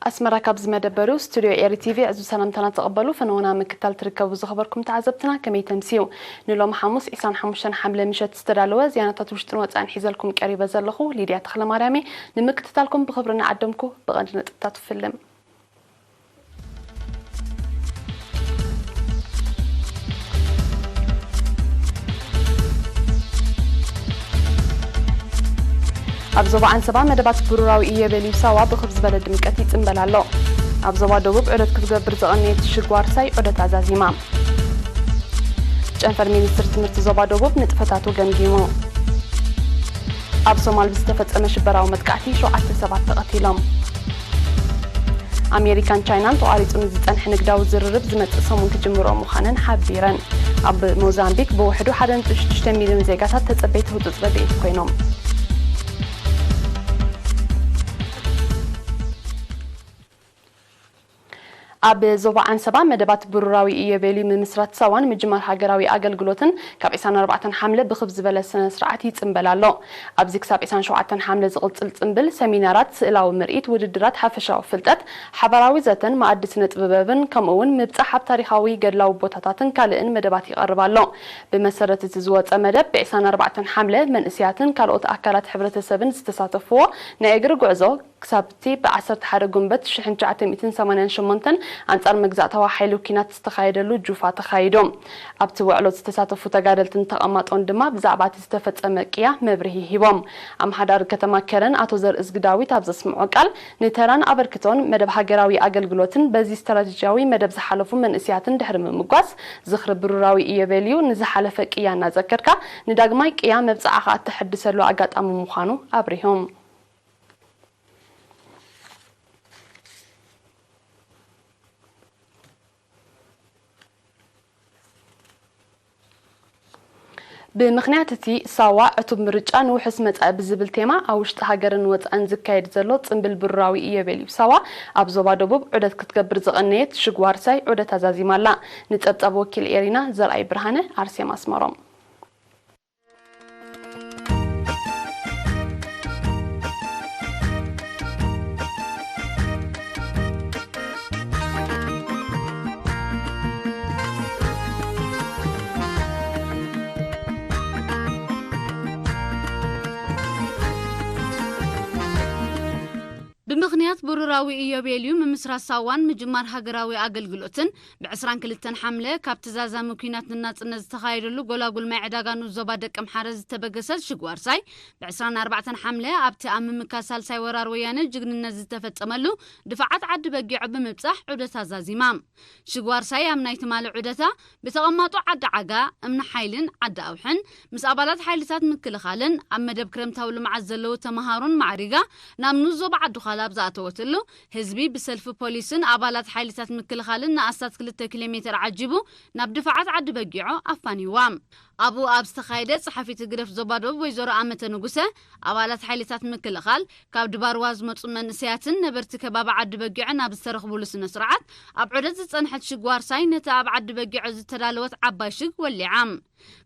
ኣስመራ፣ ካብዚ መደበሩ ስቱድዮ ኤሪ ቲቪ ዕዙዝ ሰላምታና ተቐበሉ። ፈነወና ምክታል ትርከቡ ዝኸበርኩም ተዓዘብትና ከመይ ተምስዩ? ንሎሚ ሓሙስ ዕስራን ሓሙሽተን ሓምለ ምሸት ዝተዳለወ ዜናታት ውሽጥን ወጻእን ሒዘልኩም ቀሪበ ዘለኹ ሊድያ ተኽለማርያም እየ። ንምክትታልኩም ብኽብሪ ንዓደምኩ። ብቐንዲ ነጥብታት ፍልም። ኣብ ዞባ ዓንሰባ መደባት ብሩራዊ ኢዮቤልዩ ሳዋ ብኽብ ዝበለ ድምቀት ይጽንበል ኣሎ። ኣብ ዞባ ደቡብ ዑደት ክትገብር ዝቐነየት ሽግ ዋርሳይ ዑደታ ዛዚማ። ጨንፈር ሚኒስትር ትምህርቲ ዞባ ደቡብ ንጥፈታቱ ገምጊሙ። ኣብ ሶማል ብዝተፈጸመ ሽበራዊ መጥቃዕቲ ሸውዓተ ሰባት ተቐቲሎም። ኣሜሪካን ቻይናን ተቋሪጹ ንዝጸንሐ ንግዳዊ ዝርርብ ዝመጽእ ሰሙን ክጅምርኦ ምዃነን ሓቢረን። ኣብ ሞዛምቢክ ብውሕዱ ሓደ ነጥቢ ሽዱሽተ ሚልዮን ዜጋታት ተጸበይቲ ህጹጽ ረድኤት ኮይኖም። ኣብ ዞባ ዓንሰባ መደባት ብሩራዊ ኢዮቤልዩ ምምስራት ሳዋን ምጅማር ሃገራዊ ኣገልግሎትን ካብ ዕስራን ኣርባዕተን ሓምለ ብኽብ ዝበለ ስነ ስርዓት ይጽንበል ኣሎ። ኣብዚ ክሳብ ዕስራን ሸውዓተን ሓምለ ዝቕጽል ጽንብል፣ ሰሚናራት፣ ስእላዊ ምርኢት፣ ውድድራት፣ ሓፈሻዊ ፍልጠት፣ ሓባራዊ ዘተን መኣዲ ስነ ጥበብን፣ ከምኡ እውን ምብጻሕ ኣብ ታሪኻዊ ገድላዊ ቦታታትን ካልእን መደባት ይቐርብ ኣሎ። ብመሰረት እቲ ዝወጸ መደብ፣ ብ ዕስራን ኣርባዕተን ሓምለ መንእሰያትን ካልኦት ኣካላት ሕብረተሰብን ዝተሳተፍዎ ናይ እግሪ ጉዕዞ ክሳብቲ ብ ዓሰርተ ሓደ ጉንበት ሽሕን ትሽዓተ ሚእትን ሰማንያን ሸሞንተን ኣንጻር መግዛእታዊ ሓይሊ ኲናት ዝተኻየደሉ ጁፋ ተኻይዱ። ኣብቲ ውዕሎ ዝተሳተፉ ተጋደልትን ተቐማጦን ድማ ብዛዕባ እቲ ዝተፈጸመ ቅያ መብርሂ ሂቦም። ኣመሓዳሪ ከተማ ከረን ኣቶ ዘርእዝጊ ዳዊት ኣብ ዘስምዖ ቃል፣ ንተራን ኣበርክቶን መደብ ሃገራዊ ኣገልግሎትን በዚ ስትራቴጂያዊ መደብ ዝሓለፉ መንእሰያትን ድሕሪ ምምጓስ፣ ዝኽሪ ብሩራዊ ኢዮቤልዩ ንዝሓለፈ ቅያ እናዘከርካ፣ ንዳግማይ ቅያ መብጽዓኻ እተሐድሰሉ ኣጋጣሚ ምዃኑ ኣብሪሆም። ብምኽንያት እቲ ሳዋ ዕቱብ ምርጫ ንውሑስ መጻኢ ብዝብል ቴማ፣ ኣብ ውሽጢ ሃገርን ወጻእን ዝካየድ ዘሎ ጽምብል ብሩራዊ ኢዮቤልዩ ሳዋ፣ ኣብ ዞባ ደቡብ ዑደት ክትገብር ዝቐነየት ሽግ ዋርሳይ ዑደታ ዛዚማ ኣላ። ንጸብጻብ ወኪል ኤሪና ዘርኣይ ብርሃነ፣ ኣርሴማ ኣስመሮም። ብምኽንያት ብሩራዊ ኢዮቤልዩ ምምስራት ሳዋን ምጅማር ሃገራዊ ኣገልግሎትን፣ ብ ዕስራን ክልተን ሓምለ ካብቲ ዛዛሚ ኲናት ንናጽነት ዝተኻየደሉ ጎላጉል ማይ ዕዳጋ ንኡስ ዞባ ደቀምሓረ ዝተበገሰት ሽግ ዋርሳይ፣ ብ ዕስራን ኣርባዕተን ሓምለ ኣብቲ ኣብ ምምካት ሳልሳይ ወራር ወያነ ጅግንነት ዝተፈጸመሉ ድፋዓት ዓዲ በጊዖ ብምብጻሕ ዑደታ ዛዚማ። ሽግ ዋርሳይ ኣብ ናይ ትማሊ ዑደታ ብተቐማጦ ዓዲ ዓጋ፣ እምኒ ሓይልን ዓዲ ኣውሕን ምስ ኣባላት ሓይልታት ምክልኻልን ኣብ መደብ ክረምታዊ ልምዓት ዘለዉ ተመሃሮን ማዕሪጋ ናብ ንኡስ ዞባ ዓዲ ዃላ ኣብ ዝኣተወትሉ፣ ህዝቢ ብሰልፊ ፖሊስን ኣባላት ሓይልታት ምክልኻልን ንኣስታት ክልተ ኪሎ ሜተር ዓጂቡ ናብ ድፋዓት ዓዲ በጊዖ ኣፋንይዋ። ኣብኡ ኣብ ዝተኻየደ፣ ጸሓፊት ህግደፍ ዞባ ደቡብ ወይዘሮ ኣመተ ንጉሰ፣ ኣባላት ሓይልታት ምክልኻል፣ ካብ ድባርዋ ዝመጹ መንእሰያትን ነበርቲ ከባቢ ዓዲ በጊዖ ናብ ዝተረኽቡሉ ስነ ስርዓት፣ ኣብ ዑደት ዝጸንሐት ሽግ ዋርሳይ ነቲ ኣብ ዓዲ በጊዖ ዝተዳለወት ዓባይ ሽግ ወሊዓ።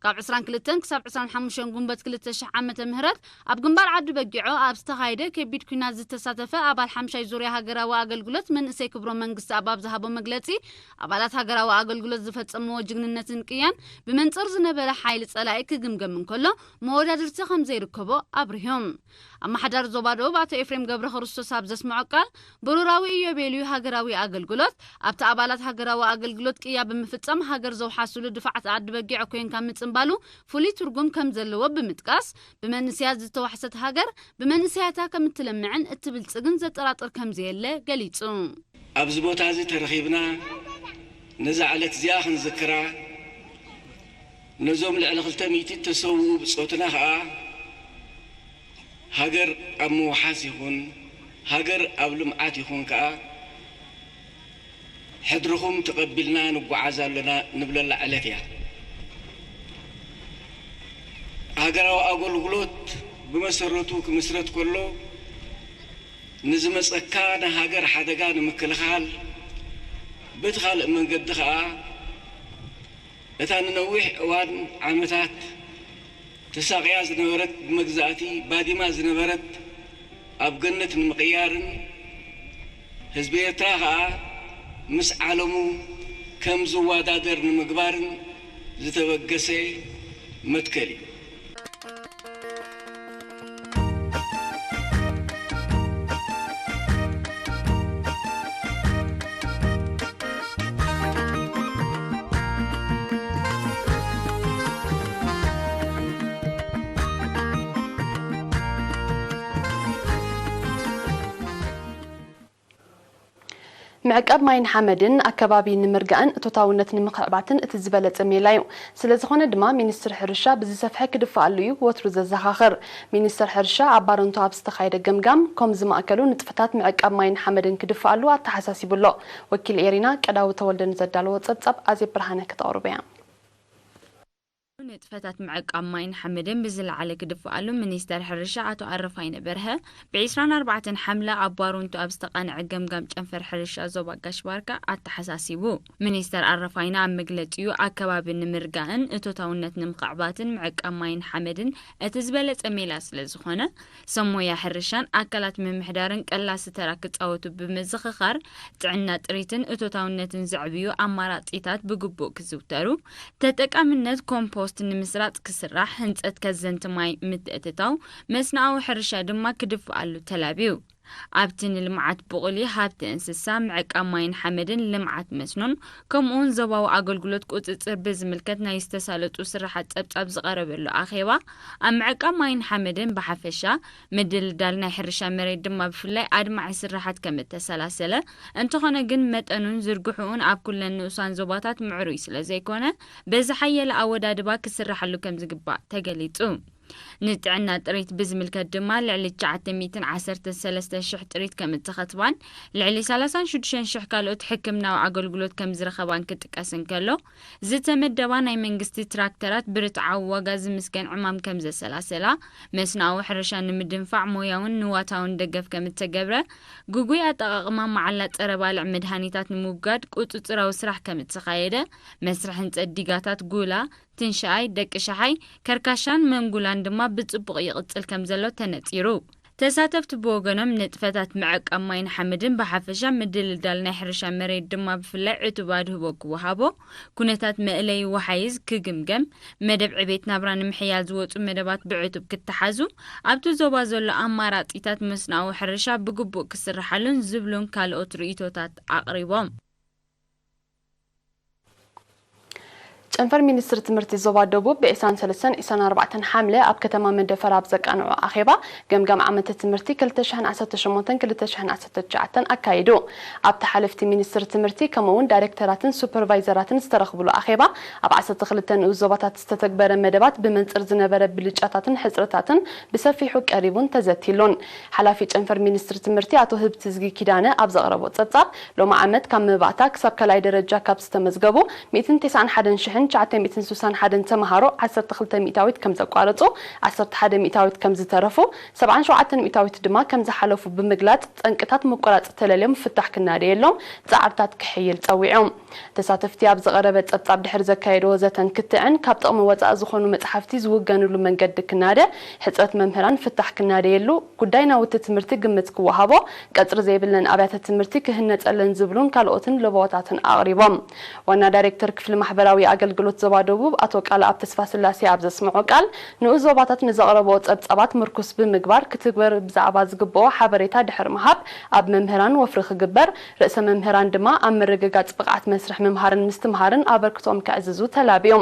ካብ ዕስራን ክልተን ክሳብ ዕስራን ሓሙሽተን ጉንበት ክልተ ሽሕ ዓመተ ምህረት ኣብ ግንባር ዓዲ በጊዖ ኣብ ዝተኻየደ ከቢድ ኲናት ዝተሳተፈ ኣባል ሓምሻይ ዙርያ ሃገራዊ ኣገልግሎት መንእሰይ ክብሮም መንግስተኣብ ኣብ ዝሃቦ መግለጺ፣ ኣባላት ሃገራዊ ኣገልግሎት ዝፈጸምዎ ጅግንነትን ቅያን ብመንጽር ዝነበረ ሓይሊ ጸላኢ ክግምገም እንከሎ፣ መወዳድርቲ ከም ዘይርከቦ ኣብሪሆም። ኣመሓዳሪ ዞባ ደቡብ ኣቶ ኤፍሬም ገብረ ክርስቶስ ኣብ ዘስምዖ ቃል፣ ብሩራዊ ኢዮቤልዩ ሃገራዊ ኣገልግሎት፣ ኣብቲ ኣባላት ሃገራዊ ኣገልግሎት ቅያ ብምፍጻም ሃገር ዘውሓስሉ ድፋዓት ዓዲ በጊዕ ኮይንካ ምጽንባሉ ፍሉይ ትርጉም ከም ዘለዎ ብምጥቃስ፣ ብመንእሰያት ዝተዋሕሰት ሃገር ብመንእሰያታ ከም እትለምዕን እትብልጽግን ዘጠራጥር ከም ዘየለ ገሊጹ። ኣብዚ ቦታ እዚ ተረኺብና ነዛ ዕለት እዚኣ ክንዝክራ፣ ነዞም ልዕሊ ክልተ ሚእቲ እተሰውኡ ብጾትና ኸኣ፣ ሃገር ኣብ ምውሓስ ይኹን፣ ሃገር ኣብ ልምዓት ይኹን ከኣ፣ ሕድርኹም ተቐቢልና ንጓዓዝ ኣሎና ንብለላ ዕለት እያ። ሃገራዊ ኣገልግሎት ብመሰረቱ ክምስረት ከሎ፣ ንዝመጸካ ንሃገር ሓደጋ ንምክልኻል፣ በቲ ካልእ መንገዲ ኸኣ፣ እታ ንነዊሕ እዋን ዓመታት ተሳቕያ ዝነበረት፣ ብመግዛእቲ ባዲማ ዝነበረት ኣብ ገነት ንምቕያርን፣ ህዝቢ ኤርትራ ከኣ ምስ ዓለሙ ከም ዝወዳደር ንምግባርን ዝተበገሰ መትከል እዩ። ምዕቃብ ማይን ሓመድን ኣከባቢ ንምርጋእን እቶታውነት ንምኽዕባትን እቲ ዝበለጸ ሜላ እዩ። ስለዝኾነ ድማ ሚኒስትሪ ሕርሻ ብዝሰፍሐ ክድፍኣሉ እዩ ወትሩ ዘዘኻኽር። ሚኒስትር ሕርሻ ኣብ ባረንቱ ኣብ ዝተኻየደ ገምጋም ኮም ዝማእከሉ ንጥፈታት ምዕቃብ ማይን ሓመድን ክድፍኣሉ ኣተሓሳሲቡ ኣሎ። ወኪል ኤሪና ቀዳዊ ተወልደ ንዘዳለዎ ጸብጻብ ኣዜብ ብርሃነ ክተቕርቦ እያ። ንጥፈታት ምዕቃብ ማይን ሓመድን ብዝለዓለ ክድፍኣሉ ሚኒስተር ሕርሻ ኣቶ ኣረፋይነ በርሀ ብ ዒስራን ኣርባዕተን ሓምለ ኣብ ባሩንቱ ኣብ ዝተቓንዐ ገምጋም ጨንፈር ሕርሻ ዞባ ጋሽ ባርካ ኣተሓሳሲቡ። ሚኒስተር ኣረፋይነ ኣብ መግለጺኡ ኣከባቢ ንምርጋእን እቶታውነት ንምኽዕባትን ምዕቃብ ማይን ሓመድን እቲ ዝበለጸ ሜላ ስለዝኾነ ሰብ ሞያ ሕርሻን ኣካላት ምምሕዳርን ቀላሲ ተራ ክጻወቱ ብምዝኽኻር ጥዕና ጥሪትን እቶታውነትን ዘዕብዩ ኣማራጺታት ብግቡእ ክዝውተሩ ተጠቃምነት ኮምፖስት ንምስራጽ ክስራሕ፣ ህንጸት ከዘንቲ ማይ ምትእትታው፣ መስንኣዊ ሕርሻ ድማ ክድፍኣሉ ተላብዩ። ኣብቲ ንልምዓት ብቑሊ ሃብቲ እንስሳ፣ ምዕቃብ ማይን ሓመድን ልምዓት መስኖን ከምኡውን ዞባዊ ኣገልግሎት ቁጽጽር ብዝምልከት ናይ ዝተሳለጡ ስራሓት ጸብጻብ ዝቐረበሉ ኣኼባ ኣብ ምዕቃብ ማይን ሓመድን ብሓፈሻ ምድልዳል ናይ ሕርሻ መሬት ድማ ብፍላይ ኣድማዒ ስራሓት ከም እተሰላሰለ እንተኾነ ግን መጠኑን ዝርግሕኡን ኣብ ኩለን ንኡሳን ዞባታት ምዕሩይ ስለ ዘይኮነ በዝሓየለ ኣወዳድባ ክስራሓሉ ከም ዝግባእ ተገሊጹ። ንጥዕና ጥሪት ብዝምልከት ድማ ልዕሊ ትሽዓተ ሚእትን ዓሰርተ ሰለስተን ሽሕ ጥሪት ከም እተኸትባን ልዕሊ ሰላሳን ሽዱሽተን ሽሕ ካልኦት ሕክምናዊ ኣገልግሎት ከም ዝረኸባን ክጥቀስ እንከሎ ዝተመደባ ናይ መንግስቲ ትራክተራት ብርትዓዊ ዋጋ ዝምስገን ዕማም ከም ዘሰላሰላ፣ መስኖኣዊ ሕርሻ ንምድንፋዕ ሞያውን ንዋታውን ደገፍ ከም እተገብረ፣ ግጉይ ኣጠቓቕማ መዓላ ጸረ ባልዕ መድሃኒታት ንምውጋድ ቁጽጽራዊ ስራሕ ከም እተኻየደ፣ መስርሕ ህንጸት ዲጋታት ጉላ፣ ትንሽኣይ፣ ደቂ ሸሓይ፣ ከርካሻን መንጉላን ድማ ብጽቡቕ ይቕጽል ከም ዘሎ ተነጺሩ። ተሳተፍቲ ብወገኖም ንጥፈታት ምዕቃብ ማይን ሓመድን ብሓፈሻ ምድልዳል ናይ ሕርሻ መሬት ድማ ብፍላይ ዕቱብ ኣድህቦ ክወሃቦ፣ ኩነታት መእለዪ ወሓይዝ ክግምገም፣ መደብ ዕቤት ናብራ ንምሕያል ዝወጹ መደባት ብዕቱብ ክተሓዙ፣ ኣብቲ ዞባ ዘሎ ኣማራጺታት መስኖኣዊ ሕርሻ ብግቡእ ክስርሓሉን ዝብሉን ካልኦት ርእይቶታት ኣቕሪቦም። ጨንፈር ሚኒስትሪ ትምህርቲ ዞባ ደቡብ ብ ዒስራን ሰለስተን ዒስራን ኣርባዕተን ሓምለ ኣብ ከተማ መንደፈራ ኣብ ዘቃንዖ ኣኼባ ገምጋም ዓመተ ትምህርቲ ክልተ ሽሕን ዓሰርተ ሸሞንተን ክልተ ሽሕን ዓሰርተ ትሽዓተን ኣካይዱ። ኣብቲ ሓለፍቲ ሚኒስትሪ ትምህርቲ ከምኡ እውን ዳይሬክተራትን ሱፐርቫይዘራትን ዝተረኽብሉ ኣኼባ ኣብ ዓሰርተ ክልተ ንኡስ ዞባታት ዝተተግበረ መደባት ብመንፅር ዝነበረ ብልጫታትን ሕፅረታትን ብሰፊሑ ቀሪቡን ተዘቲሉን። ሓላፊ ጨንፈር ሚኒስትሪ ትምህርቲ ኣቶ ህብትዝጊ ኪዳነ ኣብ ዘቕረቦ ፀብፃብ ሎሚ ዓመት ካብ መባእታ ክሳብ ካልኣይ ደረጃ ካብ ዝተመዝገቡ ሚእትን ተስዓን ሓደን ሽሕን ትሽዓተ ሚእትን ስሳን ሓደን ተምሃሮ ዓሰርተ ክልተ ሚእታዊት ከም ዘቋረፁ፣ ዓሰርተ ሓደ ሚእታዊት ከም ዝተረፉ፣ ሰብዓን ሸውዓተን ሚእታዊት ድማ ከም ዝሓለፉ ብምግላፅ፣ ጠንቅታት ምቁራፅ ተለልዮም ፍታሕ ክናደየሎም ፃዕርታት ክሕይል ፀዊዑ። ተሳተፍቲ ኣብ ዝቐረበ ፀብፃብ ድሕሪ ዘካየድዎ ዘተን ክትዕን ካብ ጥቕሚ ወፃኢ ዝኾኑ መፅሓፍቲ ዝውገንሉ መንገዲ ክናደ፣ ሕፅረት መምህራን ፍታሕ ክናደየሉ፣ ጉዳይ ናውቲ ትምህርቲ ግምት ክወሃቦ፣ ቀፅሪ ዘይብለን ኣብያተ ትምህርቲ ክህነፀለን ዝብሉን ካልኦትን ለበዋታትን ኣቕሪቦም። ዋና ዳይሬክተር ክፍሊ ማሕበራዊ ኣገልግሎት ዞባ ደቡብ ኣቶ ቃልኣብ ተስፋስላሴ ኣብ ዘስምዖ ቃል፣ ንኡስ ዞባታት ንዘቕረብኦ ጸብጻባት ምርኩስ ብምግባር ክትግበር ብዛዕባ ዝግብኦ ሓበሬታ ድሕሪ ምሃብ፣ ኣብ መምህራን ወፍሪ ክግበር፣ ርእሰ መምህራን ድማ ኣብ ምርግጋጽ ብቕዓት መስርሕ ምምሃርን ምስትምሃርን ኣበርክቶኦም ከዕዝዙ ተላብዩ።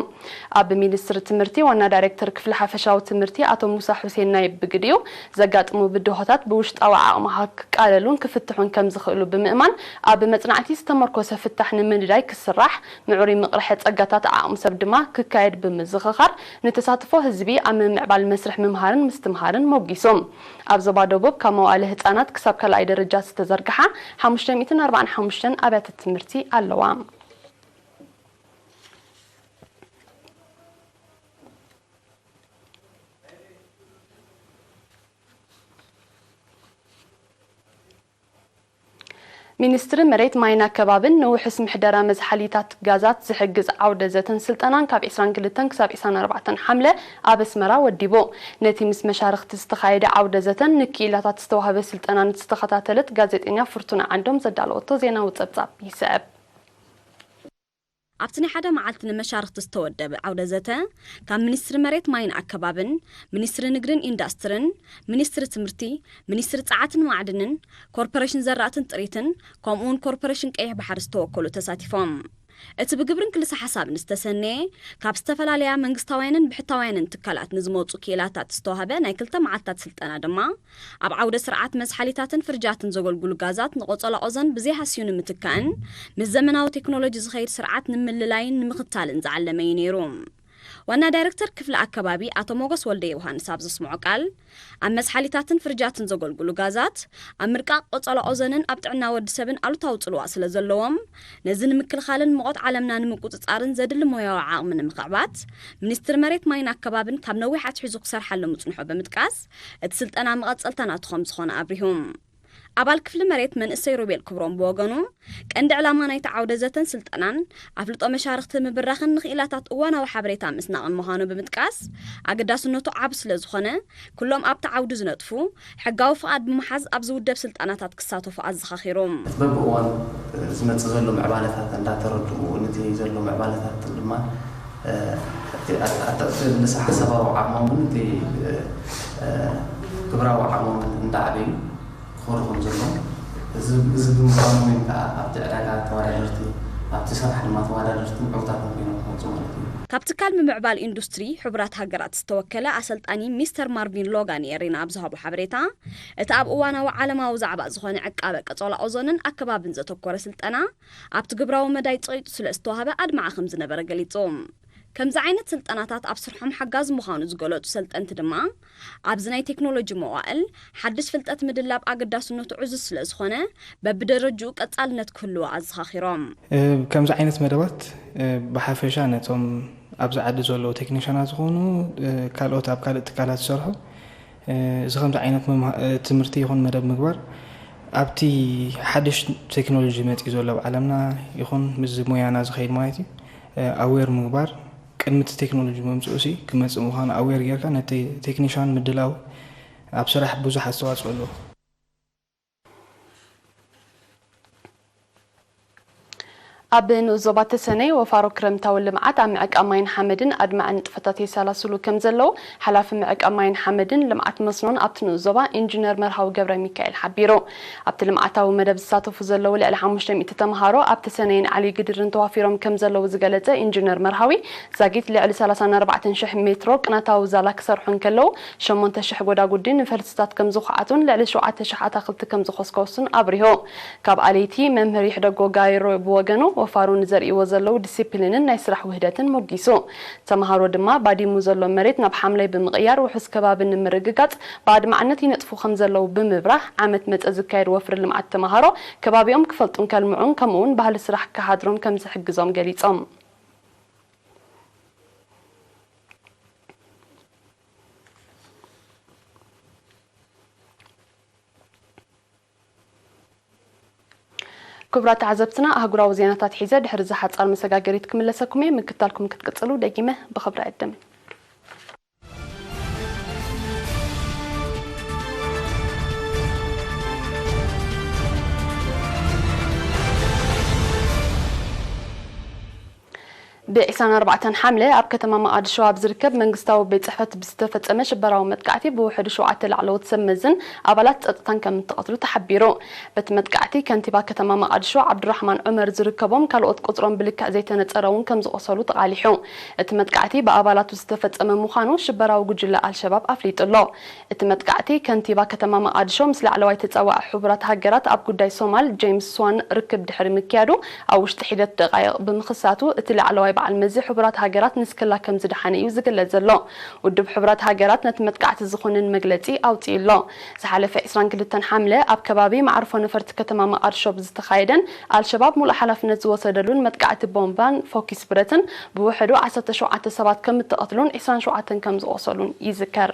ኣብ ሚኒስትሪ ትምህርቲ ዋና ዳይሬክተር ክፍሊ ሓፈሻዊ ትምህርቲ ኣቶ ሙሳ ሑሴን ናይ ብግዲኡ፣ ዘጋጥሙ ብድሆታት ብውሽጣዊ ዓቕምኻ ክቃለሉን ክፍትሑን ከም ዝኽእሉ ብምእማን፣ ኣብ መጽናዕቲ ዝተመርኮሰ ፍታሕ ንምንዳይ ክስራሕ፣ ምዕሩይ ምቕርሐ ጸጋታት ዓቕሚ ሰብ ድማ ክካየድ ብምዝኽኻር፣ ንተሳትፎ ህዝቢ ኣብ ምምዕባል መስርሕ ምምሃርን ምስትምሃርን ሞጒሱ። ኣብ ዞባ ደቡብ ካብ መዋእለ ህጻናት ክሳብ ካልኣይ ደረጃ ዝተዘርግሓ ሓሙሽተ ሚእትን ኣርባዓን ሓሙሽተን ኣብያተ ትምህርቲ ኣለዋ። ሚኒስትሪ መሬት ማይን ኣከባብን ንውሑስ ምሕደራ መዝሓሊታት ጋዛት ዝሕግዝ ዓውደ ዘተን ስልጠናን ካብ ዕስራን ክልተን ክሳብ ዕስራን ኣርባዕተን ሓምለ ኣብ ኣስመራ ወዲቡ። ነቲ ምስ መሻርኽቲ ዝተኻየደ ዓውደ ዘተን ንክኢላታት ዝተዋህበ ስልጠናን ዝተኸታተለት ጋዜጠኛ ፍርቱና ዓንዶም ዘዳለወቶ ዜናዊ ጸብጻብ ይስዕብ። ኣብቲ ናይ ሓደ መዓልቲ ንመሻርኽቲ ዝተወደበ ዓውደ ዘተ፣ ካብ ሚኒስትሪ መሬት ማይን ኣከባብን፣ ሚኒስትሪ ንግድን ኢንዳስትርን፣ ሚኒስትሪ ትምህርቲ፣ ሚኒስትሪ ጸዓትን ማዕድንን፣ ኮርፖሬሽን ዘራእትን ጥሪትን፣ ከምኡውን ኮርፖሬሽን ቀይሕ ባሕሪ ዝተወከሉ ተሳቲፎም። እቲ ብግብርን ክልሰ ሓሳብን ዝተሰነየ፣ ካብ ዝተፈላለያ መንግስታውያንን ብሕታውያንን ትካላት ንዝመጹ ክኢላታት ዝተዋህበ ናይ ክልተ መዓልታት ስልጠና ድማ፣ ኣብ ዓውደ ስርዓት መዝሓሊታትን ፍርጃትን ዘገልግሉ ጋዛት ንቆጸላ ኦዞን ብዘይሃስዩ ንምትካእን ምስ ዘመናዊ ቴክኖሎጂ ዝኸይድ ስርዓት ንምልላይን ንምኽታልን ዝዓለመ እዩ ነይሩ። ዋና ዳይረክተር ክፍሊ ኣከባቢ ኣቶ ሞገስ ወልደ ዮሃንስ ኣብ ዘስምዖ ቃል፣ ኣብ መዝሓሊታትን ፍርጃትን ዘገልግሉ ጋዛት፣ ኣብ ምርቃቕ ቆጸላ ኦዞንን ኣብ ጥዕና ወዲ ሰብን ኣሉታዊ ጽልዋ ስለ ዘለዎም፣ ነዚ ንምክልኻልን ሙቐት ዓለምና ንምቁጽጻርን ዘድሊ ሞያዊ ዓቕሚ ንምኽዕባት፣ ሚኒስትሪ መሬት ማይን ኣከባብን ካብ ነዊሕ ኣትሒዙ ክሰርሓሉ ምጽንሖ ብምጥቃስ፣ እቲ ስልጠና መቐጸልታ ናቱ ከም ዝኾነ ኣብሪሁ። ኣባል ክፍሊ መሬት መንእሰይ ሮቤል ክብሮም ብወገኑ፣ ቀንዲ ዕላማ ናይቲ ዓውደ ዘተን ስልጠናን ኣፍልጦ መሻርኽቲ ምብራኽን ንኽኢላታት እዋናዊ ሓበሬታ ምስናቕን ምዃኑ ብምጥቃስ፣ ኣገዳስነቱ ዓቢ ስለ ዝኾነ፣ ኩሎም ኣብቲ ዓውዲ ዝነጥፉ ሕጋዊ ፍቓድ ብምሓዝ ኣብ ዝውደብ ስልጠናታት ክሳተፉ ኣዘኻኺሩ። በብእዋኑ ዝመጽእ ዘሎ ምዕባለታት እንዳተረድኡ፣ ነቲ ዘሎ ምዕባለታት ድማ፣ እ፣ እቲ ኣተ-፣ ኣተ-፣ እቲ ንስነ ሓሳባዊ ዓቕሞምን እቲ፣ እ፣ ግብራዊ ዓቕሞምን እንዳዓበዩ ክኸዱ ከም ዘለዎም፣ እዚ፣ እዚ ብምዃኑ እውን ከዓ ኣብቲ ዕዳጋ ተወዳደርቲ፣ ኣብቲ ስራሕ ድማ ተወዳደርትን ዕውታትን ኮይኖም ክመፁ ማለት እዩ። ካብ ትካል ምምዕባል ኢንዱስትሪ ሕቡራት ሃገራት ዝተወከለ ኣሰልጣኒ ሚስተር ማርቪን ሎጋን ኤሪና ኣብ ዝሃቦ ሓበሬታ፣ እቲ ኣብ እዋናዊ ዓለማዊ ዛዕባ ዝኾነ ዕቃበ ቀጸላ ኦዞንን ኣከባብን ዘተኮረ ስልጠና ኣብቲ ግብራዊ መዳይ ጸቂጡ ስለ ዝተዋህበ ኣድማዒ ከም ዝነበረ ገሊጹ። ከምዚ ዓይነት ስልጠናታት ኣብ ስርሖም ሓጋዚ ምዃኑ ዝገለጹ ሰልጠንቲ ድማ፣ ኣብዚ ናይ ቴክኖሎጂ መዋእል ሓድሽ ፍልጠት ምድላብ ኣገዳስነቱ ዕዙዝ ስለ ዝኾነ፣ በብደረጅኡ ቀጻልነት ክህልዎ ኣዘኻኺሮም። እ፣ ከምዚ ዓይነት መደባት፣ እ፣ ብሓፈሻ ነቶም ኣብዚ ዓዲ ዘለዉ ቴክኒሻናት ዝኾኑ፣ እ፣ ካልኦት ኣብ ካልእ ትካላት ዝሰርሑ፣ እ፣ እዚ ከምዚ ዓይነት መምሃ-፣ እ፣ ትምህርቲ ይኹን መደብ ምግባር ኣብቲ ሓድሽ ቴክኖሎጂ መፂኡ ዘሎ ኣብ ዓለምና ይኹን ምስዚ ሞያና ዝኸይድ ማለት እዩ፣ እ፣ ኣዌር ምግባር ቅድሚ እቲ ቴክኖሎጂ ምምፅኡሲ ክመፅእ ምዃኑ ኣዌር ጌርካ ነቲ ቴክኒሻን ምድላው ኣብ ስራሕ ብዙሕ ኣስተዋፅኦ ኣለዎ። ኣብ ንኡስ ዞባ ተሰነይ ወፋሮ ክረምታዊ ልምዓት ኣብ ምዕቃብ ማይን ሓመድን ኣድማዒ ንጥፈታት የሰላስሉ ከም ዘለዉ ሓላፊ ምዕቃብ ማይን ሓመድን ልምዓት መስኖን ኣብቲ ንኡስ ዞባ ኢንጂነር መርሃዊ ገብረ ሚካኤል ሓቢሩ። ኣብቲ ልምዓታዊ መደብ ዝሳተፉ ዘለዉ ልዕሊ ሓሙሽተ ሚእቲ ተምሃሮ ኣብ ተሰነይን ዓሊ ግድርን ተዋፊሮም ከም ዘለዉ ዝገለጸ ኢንጂነር መርሃዊ፣ ዛጊት ልዕሊ ሰላሳን ኣርባዕተን ሽሕ ሜትሮ ቅናታዊ ዛላ ክሰርሑ እንከለዉ፣ ሸሞንተ ሽሕ ጎዳጉዲ ንፈልስታት ከም ዝኹዓቱን ልዕሊ ሸውዓተ ሽሕ ኣታኽልቲ ከም ዝኾስኮሱን ኣብሪሁ። ካብ ኣለይቲ መምህር ይሕደጎ ጋይሮ ብወገኑ፣ ወፋሩ ንዘርእይዎ ዘለዉ ዲሲፕሊንን ናይ ስራሕ ውህደትን ሞጊሱ። ተምሃሮ ድማ ባዲሙ ዘሎ መሬት ናብ ሓምላይ ብምቕያር ውሑስ ከባቢ ንምርግጋጽ ብኣድማዕነት ይነጥፉ ከም ዘለዉ ብምብራህ፣ ዓመት መጸ ዝካየድ ወፍሪ ልምዓት ተምሃሮ ከባቢኦም ክፈልጡን ከልምዑን ከምኡውን ባህሊ ስራሕ ክሓድሮም ከም ዝሕግዞም ገሊጾም። ክቡራት ተዓዘብትና፣ ኣህጉራዊ ዜናታት ሒዘ ድሕሪ እዚ ሓጻር መሰጋገሪት ክምለሰኩም እየ። ምክትታልኩም ክትቅጽሉ ደጊመ ብኽብሪ ዕድም። ብዒስራን ኣርባዕተን ሓምለ ኣብ ከተማ መቓድሾ ኣብ ዝርከብ መንግስታዊ ቤት ጽሕፈት ብዝተፈጸመ ሽበራዊ መጥቃዕቲ ብውሕዱ ሸውዓተ ላዕለዎት ሰብ መዝን ኣባላት ጸጥታን ከም እተቐትሉ ተሓቢሩ። በቲ መጥቃዕቲ ከንቲባ ከተማ መቓድሾ ዓብዱራሕማን ዑመር ዝርከቦም ካልኦት ቁጽሮም ብልክዕ ዘይተነጸረ እውን ከም ዝቖሰሉ ተቓሊሑ። እቲ መጥቃዕቲ ብኣባላቱ ዝተፈጸመ ምዃኑ ሽበራዊ ጉጅለ ኣልሸባብ ኣፍሊጡ ኣሎ። እቲ መጥቃዕቲ ከንቲባ ከተማ መቓድሾ ምስ ላዕለዋይ ተጸዋዒ ሕቡራት ሃገራት ኣብ ጉዳይ ሶማል ጄምስ ስዋን ርክብ ድሕሪ ምክያዱ ኣብ ውሽጢ ሒደት ደቓይቕ ብምኽሳቱ፣ እቲ ላዕለዋይ በዓል መዚ ሕቡራት ሃገራት ንስክላ ከም ዝደሓነ እዩ ዝግለጽ ዘሎ። ውድብ ሕቡራት ሃገራት ነቲ መጥቃዕቲ ዝኹንን መግለጺ ኣውጺኡ ኣሎ። ዝሓለፈ ዕስራን ክልተን ሓምለ ኣብ ከባቢ መዓርፎ ነፈርቲ ከተማ መቓድሾ ብዝተኻየደን ኣልሸባብ ሙሉእ ሓላፍነት ዝወሰደሉን መጥቃዕቲ ቦምባን ፎኪስ ብረትን ብውሕዱ ዓሰርተ ሸውዓተ ሰባት ከም እተቐትሉን ዕስራን ሸውዓተን ከም ዝቖሰሉን ይዝከር።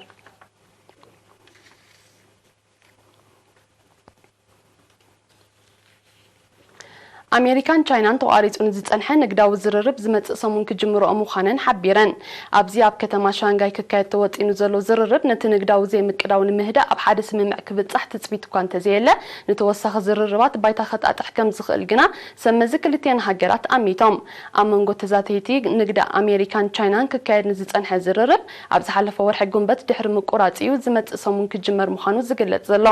ኣሜሪካን ቻይናን ተቋሪጹ ንዝጸንሐ ንግዳዊ ዝርርብ ዝመጽእ ሰሙን ክጅምርኦ ምዃነን ሓቢረን። ኣብዚ ኣብ ከተማ ሻንጋይ ክካየድ ተወጢኑ ዘሎ ዝርርብ ነቲ ንግዳዊ ዘይምቅዳው ንምህዳእ ኣብ ሓደ ስምምዕ ክብጻሕ ትጽቢት እኳ እንተዘየለ፣ ንተወሳኺ ዝርርባት ባይታ ከጣጥሕ ከም ዝኽእል ግና ሰመዚ ክልቲአን ሃገራት ኣሚቶም። ኣብ መንጎ ተዛተይቲ ንግዲ ኣሜሪካን ቻይናን ክካየድ ንዝጸንሐ ዝርርብ ኣብ ዝሓለፈ ወርሒ ጉንበት ድሕሪ ምቁራጽ እዩ ዝመጽእ ሰሙን ክጅመር ምዃኑ ዝግለጽ ዘሎ።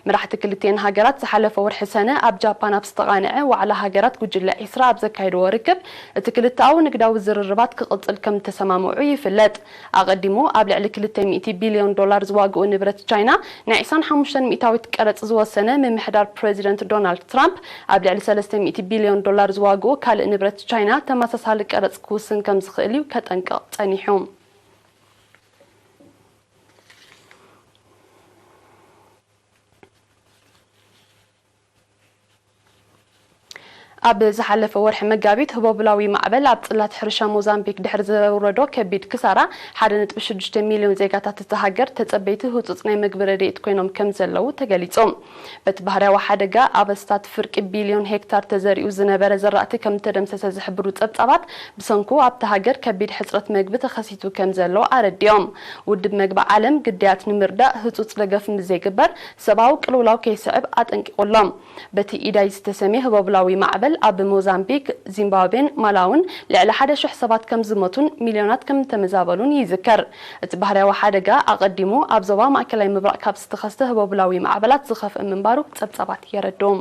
መራሕቲ ክልቲአን ሃገራት ዝሓለፈ ወርሒ ሰነ ኣብ ጃፓን ኣብ ዝተቓንዐ ዋዕላ ሃገራት ጉጅለ ዒስራ ኣብ ዘካየድዎ ርክብ፣ እቲ ክልተኣዊ ንግዳዊ ዝርርባት ክቕጽል ከም ዝተሰማምዑ ይፍለጥ። ኣቐዲሙ ኣብ ልዕሊ ክልተ ሚእቲ ቢልዮን ዶላር ዝዋግኡ ንብረት ቻይና ንዒስራን ሓሙሽተን ሚእታዊት ቀረጽ ዝወሰነ ምምሕዳር ፕሬዚደንት ዶናልድ ትራምፕ፣ ኣብ ልዕሊ ሰለስተ ሚእቲ ቢልዮን ዶላር ዝዋግኡ ካልእ ንብረት ቻይና ተመሳሳሊ ቀረጽ ክውስን ከም ዝኽእል እዩ ከጠንቅቕ ጸኒሑ። ኣብ ዝሓለፈ ወርሒ መጋቢት ህቦብላዊ ማዕበል ኣብ ጽላት ሕርሻ ሞዛምቢክ ድሕሪ ዘውረዶ ከቢድ ክሳራ፣ ሓደ ነጥቢ ሽዱሽተ ሚልዮን ዜጋታት እታ ሃገር ተጸበይቲ ህጹጽ ናይ መግቢ ረድኤት ኮይኖም ከም ዘለዉ ተገሊጹ። በቲ ባህርያዊ ሓደጋ ኣብ ኣስታት ፍርቂ ቢልዮን ሄክታር ተዘሪኡ ዝነበረ ዘራእቲ ከም እተደምሰሰ ዝሕብሩ ጸብጻባት፣ ብሰንኩ ኣብታ ሃገር ከቢድ ሕጽረት መግቢ ተኸሲቱ ከም ዘሎ ኣረዲኦም። ውድብ መግቢ ዓለም ግዳያት ንምርዳእ ህጹጽ ደገፍ ምስ ዘይግበር ሰብኣዊ ቅልውላው ከይስዕብ ኣጠንቂቑ ኣሎ። በቲ ኢዳይ ዝተሰምየ ህቦብላዊ ማዕበል ኣብ ሞዛምቢክ፣ ዚምባብዌን ማላውን ልዕሊ ሓደ ሽሕ ሰባት ከም ዝሞቱን ሚልዮናት ከም እተመዛበሉን ይዝከር። እቲ ባህርያዊ ሓደጋ ኣቐዲሙ ኣብ ዞባ ማእከላይ ምብራቕ ካብ ዝተኸስተ ህቦብላዊ ማዕበላት ዝኸፍአ ምንባሩ ጸብጻባት የረድኡ።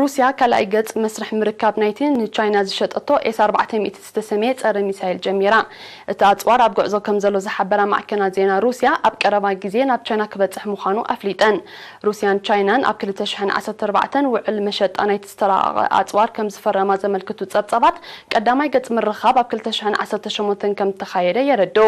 ሩስያ ካልኣይ ገጽ መስርሕ ምርካብ ናይቲ ንቻይና ዝሸጠቶ ኤስ ኣርባዕተ ሚእቲ ዝተሰመየ ጸረ ሚሳይል ጀሚራ። እቲ ኣጽዋር ኣብ ጉዕዞ ከም ዘሎ ዝሓበራ ማዕከናት ዜና ሩስያ፣ ኣብ ቀረባ ግዜ ናብ ቻይና ክበጽሕ ምዃኑ ኣፍሊጠን። ሩስያን ቻይናን ኣብ ክልተ ሽሕን ዓሰርተ ኣርባዕተን ውዕል መሸጣ ናይቲ ዝተራቐቐ ኣጽዋር ከም ዝፈረማ ዘመልክቱ ጸብጻባት፣ ቀዳማይ ገጽ ምርኻብ ኣብ ክልተ ሽሕን ዓሰርተ ሸሞንተን ከም እተኻየደ የረድኡ።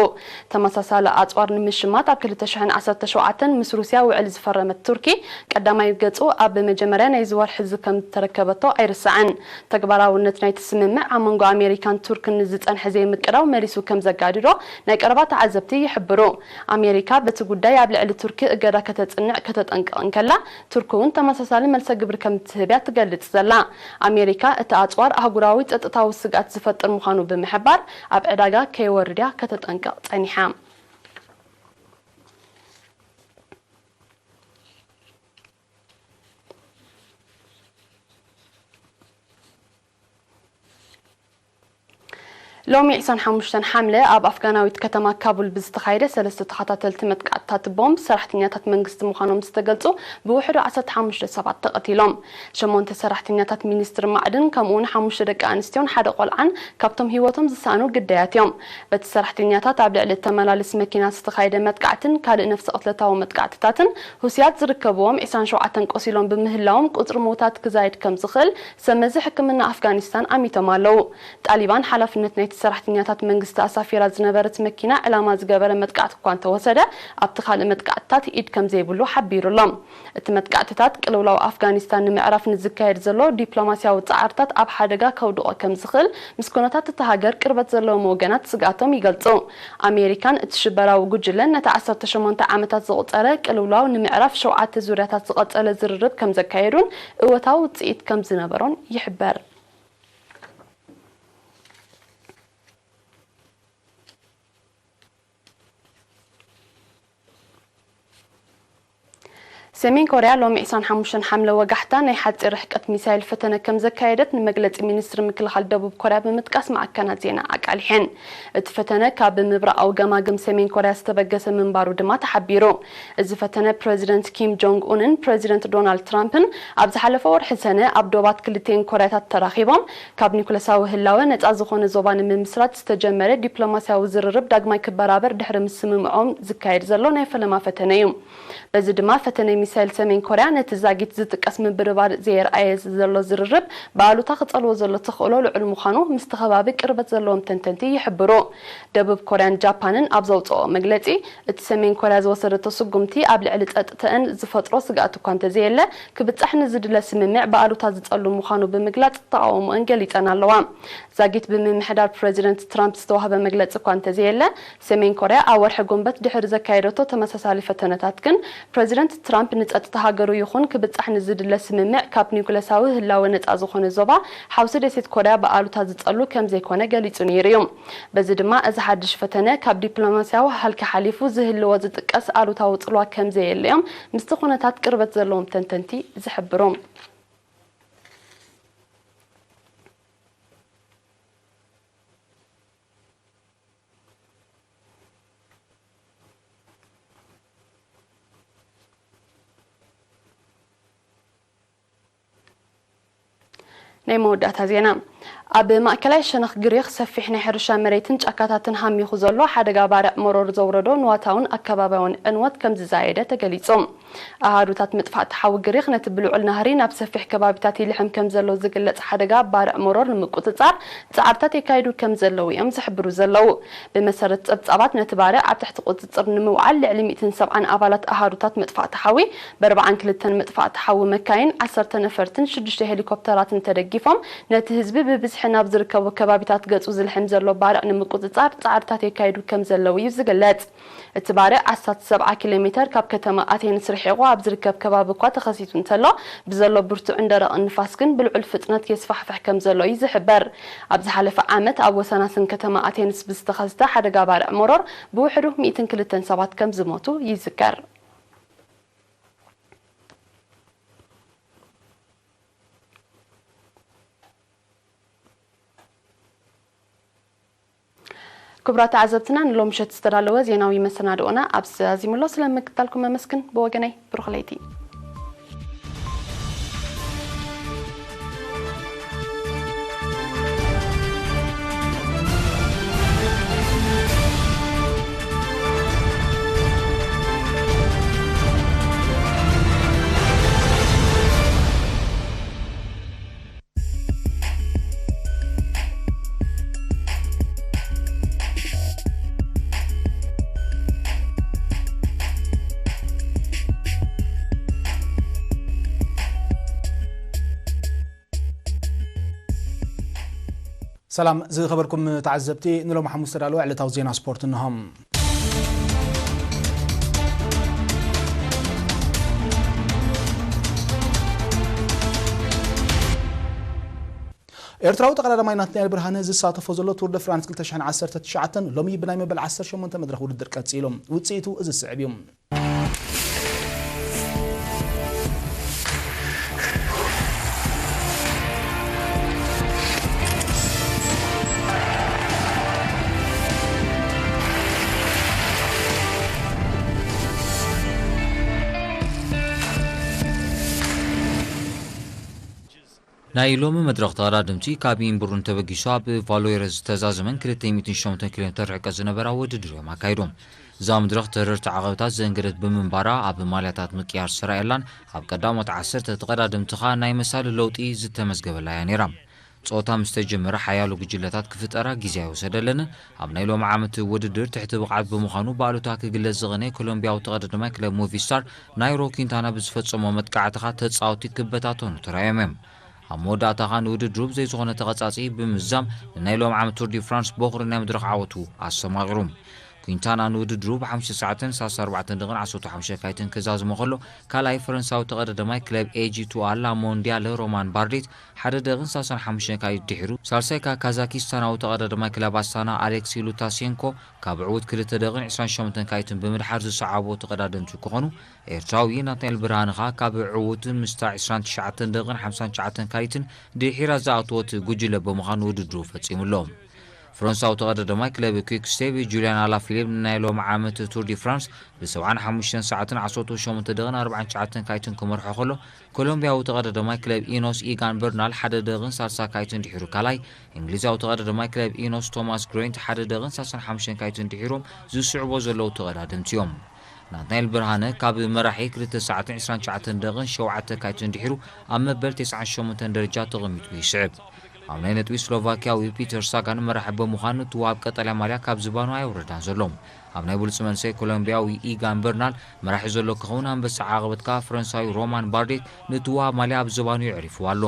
ተመሳሳሊ ኣጽዋር ንምሽማት ኣብ ክልተ ሽሕን ዓሰርተ ሸውዓተን ምስ ሩስያ ውዕል ዝፈረመት ቱርኪ፣ ቀዳማይ ገጹ ኣብ መጀመርያ ናይዚ ወርሒ እዚ ከም እተረከበቶ ኣይርሳዕን። ተግባራውነት ናይቲ ስምምዕ ኣብ መንጎ ኣሜሪካን ቱርክን ንዝጸንሐ ዘይምቅዳው መሊሱ ከም ዘጋድዶ ናይ ቀረባ ተዓዘብቲ ይሕብሩ። ኣሜሪካ በቲ ጉዳይ ኣብ ልዕሊ ቱርኪ እገዳ ከተጽንዕ ከተጠንቅቕ እንከላ፣ ቱርኪ እውን ተመሳሳሊ መልሰ ግብሪ ከም እትህብ እያ ትገልጽ ዘላ። ኣሜሪካ እቲ ኣጽዋር ኣህጉራዊ ጸጥታዊ ስግኣት ዝፈጥር ምዃኑ ብምሕባር፣ ኣብ ዕዳጋ ከይወርድ እያ ከተጠንቅቕ ጸኒሓ። ሎሚ ዕስራን ሓሙሽተን ሓምለ ኣብ ኣፍጋናዊት ከተማ ካቡል ብዝተኻየደ ሰለስተ ተኸታተልቲ መጥቃዕትታት ቦምብ፣ ሰራሕተኛታት መንግስቲ ምዃኖም ዝተገልጹ ብውሕዱ ዓሰርተ ሓሙሽተ ሰባት ተቐቲሎም። ሸሞንተ ሰራሕተኛታት ሚኒስትሪ ማዕድን፣ ከምኡ'ውን ሓሙሽተ ደቂ ኣንስትዮን ሓደ ቆልዓን ካብቶም ህይወቶም ዝሰኣኑ ግዳያት እዮም። በቲ ሰራሕተኛታት ኣብ ልዕሊ እተመላልስ መኪና ዝተኻየደ መጥቃዕትን ካልእ ነፍሰ ቅትለታዊ መጥቃዕትታትን፣ ሁሲያት ዝርከብዎም ዕስራን ሸውዓተን ቆሲሎም ብምህላዎም፣ ቁጽሪ ምዉታት ክዛይድ ከም ዝኽእል ሰመዚ ሕክምና ኣፍጋኒስታን ኣሚቶም ኣለዉ። ጣሊባን ሓላፍነት ናይቲ ሰራሕተኛታት መንግስቲ ኣሳፊራ ዝነበረት መኪና ዕላማ ዝገበረ መጥቃዕቲ እኳ እንተወሰደ፣ ኣብቲ ካልእ መጥቃዕትታት ኢድ ከም ዘይብሉ ሓቢሩ ኣሎ። እቲ መጥቃዕትታት ቅልውላው ኣፍጋኒስታን ንምዕራፍ ንዝካየድ ዘሎ ዲፕሎማስያዊ ጻዕርታት ኣብ ሓደጋ ከውድቖ ከም ዝኽእል ምስ ኩነታት እታ ሃገር ቅርበት ዘለዎም ወገናት ስግኣቶም ይገልጹ። ኣሜሪካን እቲ ሽበራዊ ጉጅለን ነቲ ዓሰርተ ሸሞንተ ዓመታት ዘቑጸረ ቅልውላው ንምዕራፍ ሸውዓተ ዙርያታት ዝቐጸለ ዝርርብ ከም ዘካየዱን እወታዊ ውጽኢት ከም ዝነበሮን ይሕበር። ሰሜን ኮርያ ሎሚ ዕስራን ሓሙሽተን ሓምለ ወጋሕታ ናይ ሓጺር ርሕቀት ሚሳይል ፈተነ ከም ዘካየደት ንመግለጺ ሚኒስትሪ ምክልኻል ደቡብ ኮርያ ብምጥቃስ ማዕከናት ዜና ኣቃሊሐን። እቲ ፈተነ ካብ ምብራቓዊ ገማግም ሰሜን ኮርያ ዝተበገሰ ምንባሩ ድማ ተሓቢሩ። እዚ ፈተነ ፕረዚደንት ኪም ጆንግ ኡንን ፕረዚደንት ዶናልድ ትራምፕን ኣብ ዝሓለፈ ወርሒ ሰነ ኣብ ዶባት ክልቲኤን ኮርያታት ተራኺቦም ካብ ኒኩለሳዊ ህላወ ነጻ ዝኾነ ዞባ ንምምስራት ዝተጀመረ ዲፕሎማስያዊ ዝርርብ ዳግማይ ክበራበር ድሕሪ ምስምምዖም ዝካየድ ዘሎ ናይ ፈለማ ፈተነ እዩ። በዚ ድማ ፈተነ ሚሳይል ሰሜን ኮርያ ነቲ ዛጊት ዝጥቀስ ምብርባር ዘየርኣየ ዘሎ ዝርርብ ብኣሉታ ክጸልዎ ዘሎ ተኽእሎ ልዑል ምዃኑ ምስቲ ከባቢ ቅርበት ዘለዎም ተንተንቲ ይሕብሩ። ደቡብ ኮርያን ጃፓንን ኣብ ዘውፅኦ መግለፂ፣ እቲ ሰሜን ኮርያ ዝወሰደቶ ስጉምቲ ኣብ ልዕሊ ጸጥተአን ዝፈጥሮ ስግኣት እኳ እንተዘየለ፣ ክብጻሕ ንዝድለ ስምምዕ ብኣሉታ ዝጸሉ ምዃኑ ብምግላጽ ተቓውሞአን ገሊጸን ኣለዋ። ዛጊት ብምምሕዳር ፕረዚደንት ትራምፕ ዝተዋህበ መግለጺ እኳ እንተዘየለ፣ ሰሜን ኮርያ ኣብ ወርሒ ጉንበት ድሕሪ ዘካየደቶ ተመሳሳሊ ፈተነታት ግን፣ ፕረዚደንት ትራምፕ ንጸጥታ ሃገሩ ይኹን ክብጻሕ ንዝድለ ስምምዕ ካብ ኒውክለሳዊ ህላወ ነጻ ዝኾነ ዞባ ሓውሲ ደሴት ኮርያ ብኣሉታ ዝጸሉ ከም ዘይኮነ ገሊጹ ነይሩ እዩ። በዚ ድማ እዚ ሓድሽ ፈተነ ካብ ዲፕሎማስያዊ ሃልኪ ሓሊፉ ዝህልዎ ዝጥቀስ ኣሉታዊ ጽልዋ ከም ዘየለዮም ምስቲ ኩነታት ቅርበት ዘለዎም ተንተንቲ ዝሕብሩ። ናይ መወዳእታ ዜና። ኣብ ማእከላይ ሸነኽ ግሪኽ ሰፊሕ ናይ ሕርሻ መሬትን ጫካታትን ሃሚኹ ዘሎ ሓደጋ ባርዕ መሮር ዘውረዶ ንዋታውን ኣከባብያውን ዕንወት ከም ዝዛየደ ተገሊጹ። ኣሃዱታት ምጥፋእ ተሓዊ ግሪኽ ነቲ ብልዑል ናህሪ ናብ ሰፊሕ ከባቢታት ይልሕም ከም ዘሎ ዝግለጽ ሓደጋ ባርዕ መሮር ንምቁጽጻር ጻዕርታት የካይዱ ከም ዘለዉ እዮም ዝሕብሩ ዘለዉ። ብመሰረት ጸብጻባት ነቲ ባርዕ ኣብ ትሕቲ ቁጽጽር ንምውዓል ልዕሊ ሚእትን ሰብዓን ኣባላት ኣሃዱታት ምጥፋእ ተሓዊ ብኣርባዓን ክልተን ምጥፋእ ተሓዊ መካይን፣ ዓሰርተ ነፈርትን ሽዱሽተ ሄሊኮፕተራትን ተደጊፎም ነቲ ህዝቢ ብብዝሒ ናብ ዝርከቡ ከባቢታት ገጹ ዝልሕም ዘሎ ባርዕ ንምቁጽጻር ጻዕርታት የካይዱ ከም ዘለዉ እዩ ዝግለጽ። እቲ ባርዕ ኣስታት ሰብዓ ኪሎ ሜተር ካብ ከተማ ኣቴንስ ርሒቑ ኣብ ዝርከብ ከባቢ እኳ ተኸሲቱ እንተሎ፣ ብዘሎ ብርቱዕን ደረቕን ንፋስ ግን ብልዑል ፍጥነት የስፋሕፍሕ ከም ዘሎ እዩ ዝሕበር። ኣብ ዝሓለፈ ዓመት ኣብ ወሰናስን ከተማ ኣቴንስ ብዝተኸስተ ሓደጋ ባርዕ መሮር ብውሕዱ ሚእትን ክልተን ሰባት ከም ዝሞቱ ይዝከር። ክቡራት ተዓዘብትና፣ ንሎሚ ምሸት ዝተዳለወ ዜናዊ መሰናድኦና ኣብዚ ኣዚሙ ኣሎ። ስለምክታልኩም መመስግን። ብወገነይ ብሩኽ ለይቲ። ሰላም ዝኸበርኩም ተዓዘብቲ፣ ንሎም ሓሙስ ተዳለወ ዕለታዊ ዜና ስፖርት እንሆ። ኤርትራዊ ተቐዳዳማይ ናትናኤል ብርሃነ ዝሳተፎ ዘሎ ቱር ደ ፍራንስ ክልተ ሽሕን ዓሰርተ ትሽዓተን ሎሚ ብናይ መበል ዓሰርተ ሸሞንተ መድረኽ ውድድር ቀጺሉ። ውጽኢቱ እዚ ዝስዕብ እዩ። ናይ ሎሚ መድረኽ ተቐዳደምቲ ካብ ኢንብሩን ተበጊሱ ኣብ ቫሎይረ ዝተዛዘመን ክልተ ሚእትን ሸሞንተን ኪሎ ሜተር ርሕቀት ዝነበራ ውድድር እዮም ኣካይዶም። እዛ መድረኽ ተረርቲ ዓቐብታት ዘንገደት ብምንባራ ኣብ ማልያታት ምቅያር ዝተራእየላን ኣብ ቀዳሞት ዓሰርተ ተቐዳደምቲ ኸኣ ናይ መሳሊ ለውጢ ዝተመዝገበላ እያ ነይራ። ጾታ ምስ ተጀመረ ሓያሎ ጉጅለታት ክፍጠራ ግዜ ኣይወሰደለንን። ኣብ ናይ ሎሚ ዓመት ውድድር ትሕቲ ብቕዓት ብምዃኑ ብኣሉታ ክግለጽ ዝቐነየ ኮሎምቢያዊ ተቐዳዳማይ ክለብ ሞቪስታር ናይሮ ኪንታና ብዝፈጸሞ መጥቃዕቲ ኸኣ ተጻወትቲ ክበታተኑ ተራእዮም እዮም። ኣብ መወዳእታ ኸኣ ንውድድሩ ብዘይ ዝኾነ ተቐጻጺ ብምዝዛም ንናይ ሎሚ ዓመት ቱር ዲ ፍራንስ በኹሪ ናይ መድረኽ ዓወቱ ኣስተማቒሩ። ኩንታና ንውድድሩ ብ ሓሙሽተ ሰዓትን ሰላሳ ኣርባዕተን ደቂቕን ዓሰርተ ሓሙሽተ ካይትን ክዛዝሞ ከሎ፣ ካልኣይ ፈረንሳዊ ተቐዳዳማይ ክለብ ኤጂ ቱ ኣላ ሞንዲያለ ሮማን ባርዴት ሓደ ደቂቕን ሰላሳን ሓሙሽተን ካይት ድሒሩ፣ ሳልሳይ ከኣ ካዛኪስታናዊ ተቐዳዳማይ ክለብ ኣስታና ኣሌክሲ ሉታሴንኮ ካብ ዕዉት ክልተ ደቂቕን ዕስራን ሸሞንተን ካይትን ብምድሓር ዝሰዓቦ ተቐዳደምቲ ክኾኑ፣ ኤርትራዊ ናትናኤል ብርሃነ ከኣ ካብ ዕዉት ምስታ ዕስራን ትሽዓተን ደቂቕን ሓምሳን ትሽዓተን ካይትን ድሒራ ዝኣተወት ጉጅለ ብምዃን ውድድሩ ፈጺሙ ኣሎ። ፈረንሳዊ ተቐዳዳማይ ክለብ ኩክ ስቴፕ ጁልያን ኣላፊሊፕ ንናይ ሎም ዓመት ቱር ዲ ፍራንስ ብ ሰብዓን ሓሙሽተን ሰዓትን ዓሰርተ ሸሞንተ ደቂቕን ኣርባዓን ትሽዓተን ካይትን ክመርሖ ከሎ፣ ኮሎምቢያዊ ተቐዳዳማይ ክለብ ኢኖስ ኢጋን በርናል ሓደ ደቂቕን ሳልሳ ካይትን ድሒሩ ካልኣይ፣ እንግሊዛዊ ተቐዳዳማይ ክለብ ኢኖስ ቶማስ ግሬንት ሓደ ደቂቕን ሰላሳን ሓሙሽተን ካይትን ድሒሮም ዝስዕቦ ዘለዉ ተቐዳደምቲ እዮም። ናትናኤል ብርሃነ ካብ መራሒ ክልተ ሰዓትን ዕስራን ትሽዓተን ደቂቕን ሸውዓተ ካይትን ድሒሩ ኣብ መበል ተስዓን ሸሞንተን ደረጃ ተቐሚጡ ይስዕብ። ኣብ ናይ ነጥቢ ስሎቫኪያዊ ፒተር ሳጋን መራሒ ብምዃን ንትዋብ ቀጠልያ ማልያ ካብ ዝባኑ ኣየውረዳን ዘሎ። ኣብ ናይ ብሉጽ መንሰይ ኮሎምቢያዊ ኢጋን በርናል መራሒ ዘሎ ክኸውን፣ ኣንበሳ ዓቐበት ከኣ ፈረንሳዊ ሮማን ባርዴት ንትዋብ ማልያ ኣብ ዝባኑ የዕሪፍዋ ኣሎ።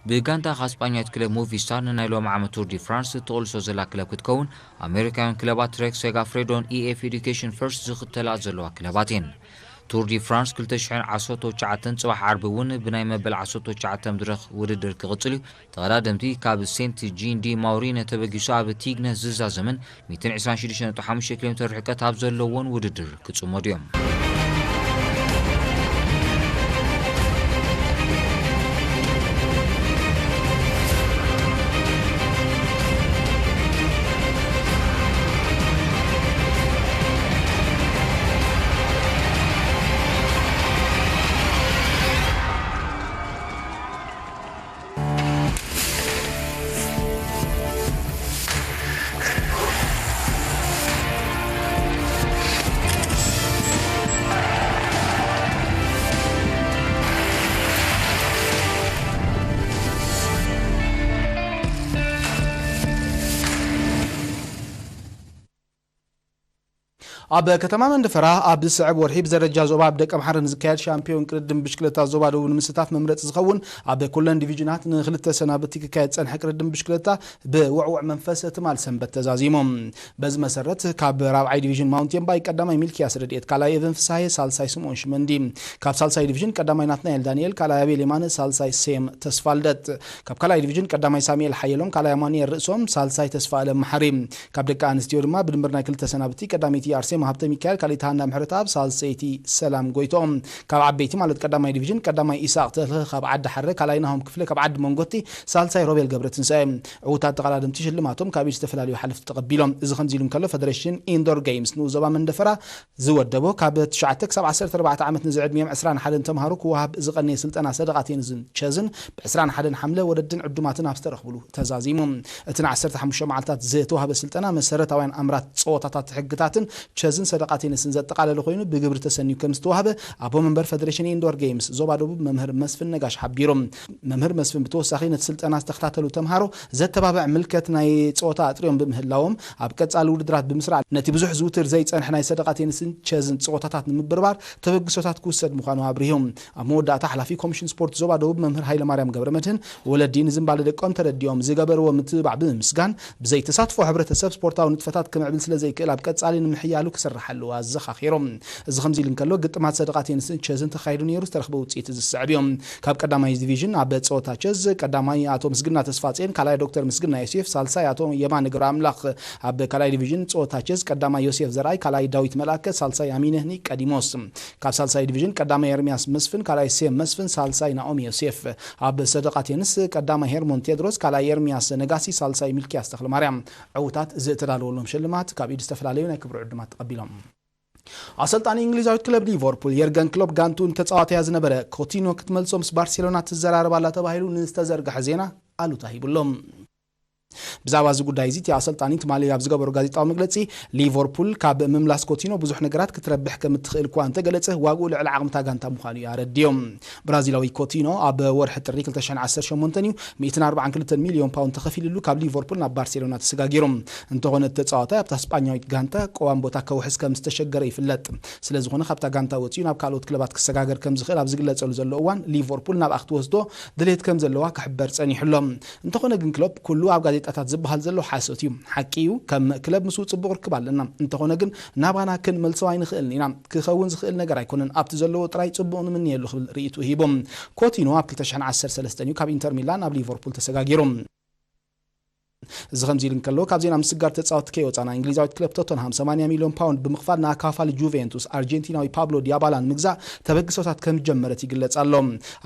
ብጋንታ ካብ ስጳኛዊት ክለብ ሞቪስታር ንናይ ሎም ዓመት ቱር ዲ ፍራንስ ትቕልሶ ዘላ ክለብ ክትከውን፣ ኣሜሪካውያን ክለባት ትሬክ ሴጋፍሬዶን ኢኤፍ ኤዱኬሽን ፈርስት ዝኽተላ ዘለዋ ክለባት እየን። ቱር ዲ ፍራንስ ክልተ ሽሕን ዓሰርተ ትሽዓተን ጽባሕ ዓርቢ እውን ብናይ መበል ዓሰርተ ትሽዓተ መድረኽ ውድድር ክቕጽል እዩ። ተቐዳደምቲ ካብ ሴንት ጂን ዲ ማውሪነ ተበጊሱ ኣብ ቲግነ ዝዛዘምን ሚእትን ዕስራን ሽዱሽተን ነጥቢ ሓሙሽተ ኪሎ ሜትር ርሕቀት ኣብ ዘለዎን ውድድር ክጽመዱ እዮም። ኣብ ከተማ መንደፈራ ኣብ ዝስዕብ ወርሒ ብደረጃ ዞባ ኣብ ደቀምሓረ ንዝካየድ ሻምፒዮን ቅድድም ብሽክለታ ዞባ ደቡብ ንምስታፍ መምረፂ ዝኸውን ኣብ ኩለን ዲቪዥናት ንክልተ ሰናብቲ ክካየድ ዝፀንሐ ቅድድም ብሽክለታ ብውዕውዕ መንፈስ ትማል ሰንበት ተዛዚሙ። በዚ መሰረት ካብ ራብዓይ ዲቪዥን ማውንቴን ባይክ ቀዳማይ ሚልክያስ ረድኤት፣ ካልኣይ ኤቨን ፍስሃየ፣ ሳልሳይ ስምኦን ሽመንዲ። ካብ ሳልሳይ ዲቪዥን ቀዳማይ ናትናኤል ዳንኤል፣ ካልኣይ ኣቤል የማነ፣ ሳልሳይ ሴም ተስፋልደት። ካብ ካልኣይ ዲቪዥን ቀዳማይ ሳሙኤል ሓየሎም፣ ካልኣይ ኣማኑኤል ርእሶም፣ ሳልሳይ ተስፋ ኣለም መሓሪ። ካብ ደቂ ኣንስትዮ ድማ ብድምር ናይ ክልተ ሰናብቲ ቀዳመይቲ ኣርሴማ ሃብተ ሚካኤል፣ ካልኣይቲ ሃና ምሕረተኣብ፣ ሳልሰይቲ ሰላም ጎይትኦም። ካብ ዓበይቲ ማለት ቀዳማይ ዲቪዥን ቀዳማይ ኢሳቕ ተኽለ ካብ ዓዲ ሓረ፣ ካልኣይ ናሆም ክፍለ ካብ ዓዲ መንጎቲ፣ ሳልሳይ ሮቤል ገብረትንሳኤ። ዕዉታት ተቐዳደምቲ ሽልማቶም ካብ ኢድ ዝተፈላለዩ ሓለፍቲ ተቐቢሎም። እዚ ከምዚ ኢሉ እንከሎ፣ ፈደሬሽን ኢንዶር ጌምስ ንኡስ ዞባ መንደፈራ ዝወደቦ ካብ ትሽዓተ ክሳብ ዓሰርተ ኣርባዕተ ዓመት ንዝዕድሚኦም ዕስራን ሓደን ተምሃሮ ክወሃብ ዝቐነየ ስልጠና ሰደቓ ቴኒስን ቸዝን ብዕስራን ሓደን ሓምለ ወለድን ዕዱማትን ኣብ ዝተረኽብሉ ተዛዚሙ። እቲ ንዓሰርተ ሓሙሽተ መዓልታት ዝተዋህበ ስልጠና መሰረታውያን ኣምራት ጸወታታት፣ ሕግታትን ቸዝን ሰደቓ ቴኒስን ዘጠቓለለ ኮይኑ ብግብሪ ተሰንዩ ከም ዝተዋህበ ኣቦ መንበር ፈደሬሽን ኢንዶር ጌምስ ዞባ ደቡብ መምህር መስፍን ነጋሽ ሓቢሩ። መምህር መስፍን ብተወሳኺ ነቲ ስልጠና ዝተኸታተሉ ተምሃሮ ዘተባብዕ ምልከት ናይ ጸወታ ኣጥርዮም ብምህላዎም ኣብ ቀጻሊ ውድድራት ብምስራዕ ነቲ ብዙሕ ዝውትር ዘይጸንሐ ናይ ሰደቓ ቴኒስን ቸዝን ጸወታታት ንምብርባር ተበግሶታት ክውሰድ ምዃኑ ኣብሪሁ። ኣብ መወዳእታ ሓላፊ ኮሚሽን ስፖርት ዞባ ደቡብ መምህር ሃይለማርያም ገብረመድህን ወለዲ ንዝምባለ ደቆም ተረዲኦም ዝገበርዎ ምትብባዕ ብምምስጋን ብዘይ ተሳትፎ ሕብረተሰብ ስፖርታዊ ንጥፈታት ክምዕብል ስለ ዘይክእል ኣብ ቀጻሊ ንምሕያሉ ክስራሕ ኣለዎ ኣዘኻኺሮም። እዚ ከምዚ ኢሉ እንከሎ ግጥማት ሰደቓ ቴኒስን ቸዝን ተኻይዱ ነይሩ ዝተረኽበ ውጽኢት እዚ ዝስዕብ እዮም። ካብ ቀዳማይ ዲቪዥን ኣብ ጸወታ ቸዝ ቀዳማይ ኣቶ ምስግና ተስፋጽዮን፣ ካልኣይ ዶክተር ምስግና ዮሴፍ፣ ሳልሳይ ኣቶ የማነ ገብረ ኣምላኽ። ኣብ ካልኣይ ዲቪዥን ጸወታ ቸዝ ቀዳማይ ዮሴፍ ዘርኣይ፣ ካልኣይ ዳዊት መልኣከ፣ ሳልሳይ ኣሚነ ኒቀዲሞስ። ካብ ሳልሳይ ዲቪዥን ቀዳማይ ኤርሚያስ መስፍን፣ ካልኣይ ሴም መስፍን፣ ሳልሳይ ናኦሚ ዮሴፍ። ኣብ ሰደቓ ቴንስ ቀዳማይ ሄርሞን ቴድሮስ፣ ካልኣይ ኤርሚያስ ነጋሲ፣ ሳልሳይ ሚልኪያስ ተኽለማርያም። ዕዉታት ዝተዳለወሎም ሽልማት ካብ ኢድ ዝተፈላለዩ ናይ ክብሪ ዕዱማት ተቐቢሎም። ኣሰልጣኒ እንግሊዛዊት ክለብ ሊቨርፑል የርገን ክሎፕ ጋንቱ ንተጻዋትያ ዝነበረ ኮቲኖ ክትመልሶ ምስ ባርሴሎና ትዘራረብ ኣላ ተባሂሉ ንዝተዘርግሐ ዜና ኣሉታ ሂብሎም። ብዛዕባ እዚ ጉዳይ እዚ እቲ ኣሰልጣኒ ትማሊ ኣብ ዝገበሮ ጋዜጣዊ መግለጺ፣ ሊቨርፑል ካብ ምምላስ ኮቲኖ ብዙሕ ነገራት ክትረብሕ ከም እትኽእል እኳ እንተገለጸ፣ ዋግኡ ልዕሊ ዓቕምታ ጋንታ ምዃኑ እዩ ኣረዲዮም። ብራዚላዊ ኮቲኖ ኣብ ወርሒ ጥሪ ክልተ ሽሕን ዓሰርተ ሸሞንተን እዩ ሚእትን ኣርባዓን ክልተን ሚልዮን ፓውንድ ተኸፊልሉ ካብ ሊቨርፑል ናብ ባርሴሎና ተሰጋጊሩ። እንተኾነ እቲ ተጻዋታይ ኣብታ ስጳኛዊት ጋንታ ቀዋም ቦታ ከውሕስ ከም ዝተሸገረ ይፍለጥ። ስለ ዝኾነ ካብታ ጋንታ ወጺኡ ናብ ካልኦት ክለባት ክሰጋገር ከም ዝኽእል ኣብ ዝግለጸሉ ዘሎ እዋን ሊቨርፑል ናብኣ ክትወስዶ ድሌት ከም ዘለዋ ክሕበር ጸኒሑ ኣሎ። እንተኾነ ግን ክሎፕ ኩሉ ኣብ ጋዜጣታት ዝበሃል ዘሎ ሓሶት እዩ። ሓቂ እዩ፣ ከም ክለብ ምስኡ ጽቡቕ ርክብ ኣለና። እንተኾነ ግን ናባና ክንመልሶ ኣይንኽእልን ኢና። ክኸውን ዝኽእል ነገር ኣይኮነን። ኣብቲ ዘለዎ ጥራይ ጽቡቕ ንምንየሉ ክብል ርእይትኡ ሂቡ። ኮቲኖ ኣብ ክልተ ሽሕን ዓሰርተ ሰለስተን እዩ ካብ ኢንተር ሚላን ናብ ሊቨርፑል ተሰጋጊሩ። እዚ ከምዚ ኢሉ እንከሎ፣ ካብ ዜና ምስጋር ተጻወትቲ ከይወጻና፣ እንግሊዛዊት ክለብ ቶተንሃም ሰማንያ ሚልዮን ፓውንድ ብምኽፋል ንኣካፋሊ ጁቬንቱስ ኣርጀንቲናዊ ፓብሎ ዲያባላ ንምግዛእ ተበግሶታት ከም ጀመረት ይግለጽ ኣሎ።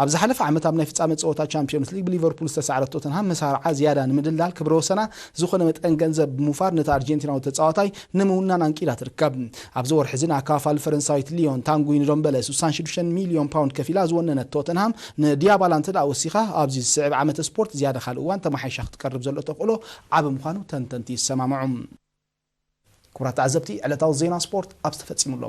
ኣብ ዝሓለፈ ዓመት ኣብ ናይ ፍጻመ ጸወታ ቻምፒዮንስ ሊግ ብሊቨርፑል ዝተሳዕረት ቶተንሃም መሳርዓ ዝያዳ ንምድልዳል ክብረ ወሰና ዝኾነ መጠን ገንዘብ ብምውፋር ነቲ ኣርጀንቲናዊ ተጻዋታይ ንምውናን ኣንቂዳ ትርከብ። ኣብዚ ወርሒ እዚ ንኣካፋሊ ፈረንሳዊት ሊዮን ታንጉይ ንዶምበለ ስሳን ሽዱሽተን ሚልዮን ፓውንድ ከፊላ ዝወነነት ቶተንሃም ንዲያባላ እንተ ደኣ ወሲኻ ኣብዚ ዝስዕብ ዓመተ ስፖርት ዝያዳ ካልእ እዋን ተመሓይሻ ክትቀርብ ዘሎ ተኽእሎ ዓቢ ምዃኑ ተንተንቲ ይሰማምዑ። ክቡራት ተዓዘብቲ፣ ዕለታዊ ዜና ስፖርት ኣብዚ ተፈጺሙ ኣሎ።